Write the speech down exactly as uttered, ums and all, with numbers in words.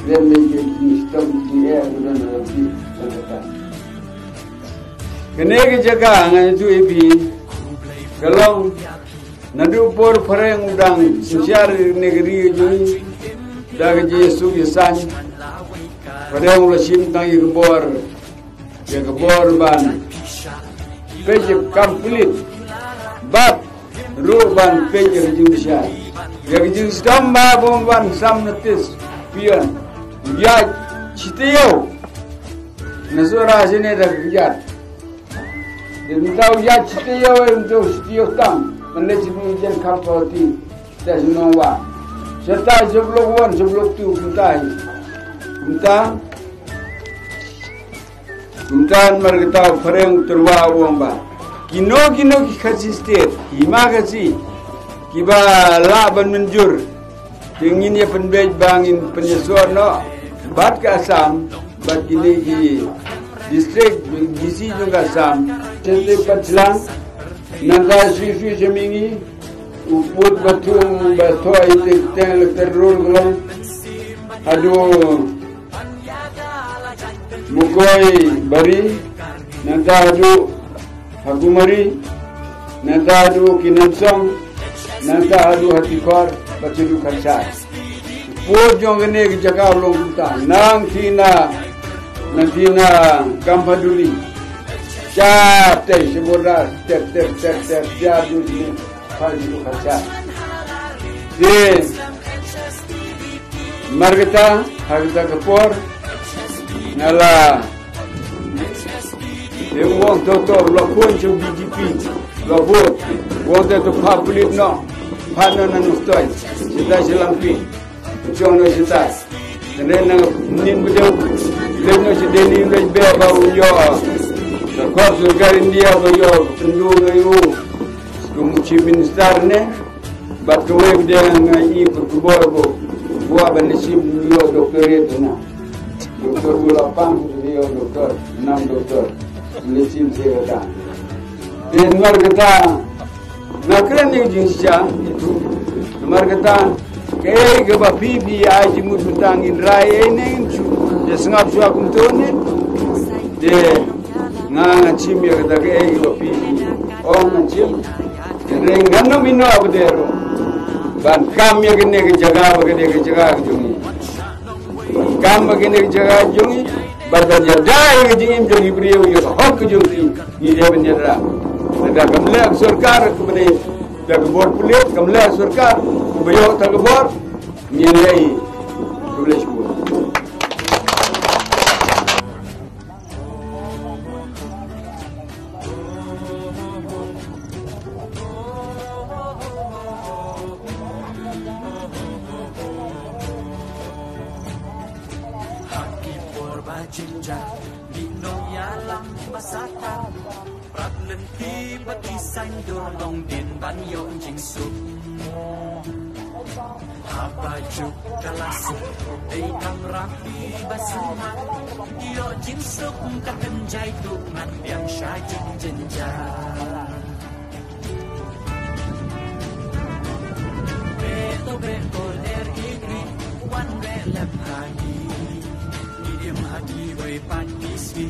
Kren bad ki shitom ki eh, u don u don ki, don kata. Kane ka jaka nga ïathuh ïa phi, ka long naduh por phareng u dang synshar ne ka ri jong ngi, da ka jingsuk jingsaiñ. Phareng u la shim tang ïa ka bor, ïa ka bor ban peit ïa ka kam pulit, bad ruh ban peit ïa ka jingbishar. Ïa ka jingshitom ba bym ban sam notis peon, ïa shi taïew. Na Sohra shane da ka kjat. Te mynta u ïaid shi taïew, mynta u shi taïew tam. Mynne shi taïew jan khap ka ti. Te shi nong wa. Shi taïew shi blok wan, shi blok tu, mynta hi. Mynta, mynta namar kata u phareng u tyrwa u ong ba, kino kino ki Khasi State, hima Khasi, kiba lah ban mynjur. Te ngin ïa pynbeit ba ngin pynïasoh noh bad ka Assam, bad kine ki district D C jong ka Assam. Te te pat slang, nangta shu shu sha mihngi, u pud ba thung ba thoi te teng le terror glong. Haduh Mukoi Bari, nangta haduh Hakumari, nangta haduh Kinansong, nangta haduh Hatikhor, bad haduh Kharshai. Pud jong kane ka jaka u long kumta, nang thina, nang thina Kampaduli. Cha te shi border, ter, ter, ter, ter, ter, haduh kine. Pha ju ka cha. Te namar kata, ha kata ka por, nga la, te u ong to to, la khun sha B J P, la vote, u ong te to pha pulit noh, pha noh na Nongstoiñ, sha tai sha Langpih. Jong no sita. Kane na nin bideu. Lej no si Delhi lej be ba u ïoh. Ka kor sorkar India ba ïoh pyndu na u. Kum Chief Minister ne. Bad kawei bideu nga i pyrkubor bo. Buat ban leshim ïoh doctorate na. Doktor Gulapang ïoh doktor. Nam doktor. Leshim se kata. Te namar kata. Nga kren ïa ka jingshisha, namar kata, kaei kaba phi phi ai jingmut mynta ngin rai ei ne ngin shu ïa sngap shuwa kumto ne. Te nga ngan shim ïa kata kaei kaba phi phi ong ngan shim. Hynrei ngan ym ïehnoh ba dei ruh ban kam ïa kane ka jaka ba kane ka jaka ka jong ngi. Kam ba kane ka jaka jong ngi, bad ban ïada ïa ka jingim jong ki briew, ïa ka hok ka jong ki, ngi dei ban ïada. Lada kam leh ka sorkar kaba dei da ka bor pulit, kam leh ka sorkar kaba ïoh da ka bor, ngin leh. Khublei shibun. Ha ki por ba jynjar, ngi nongïalam ba sah tam, prap lynti bad ki saiñdur, long dien ban ïoh jingsuk. Haba juk ka la suk, dei kamram phi ba sumar, ïoh jingsuk ka kynjai, to ngan biang sha jingjynjar. Be to be ko er i kri, wan be lep ha ngi. Ngi im ha kiwei pat ki sngi.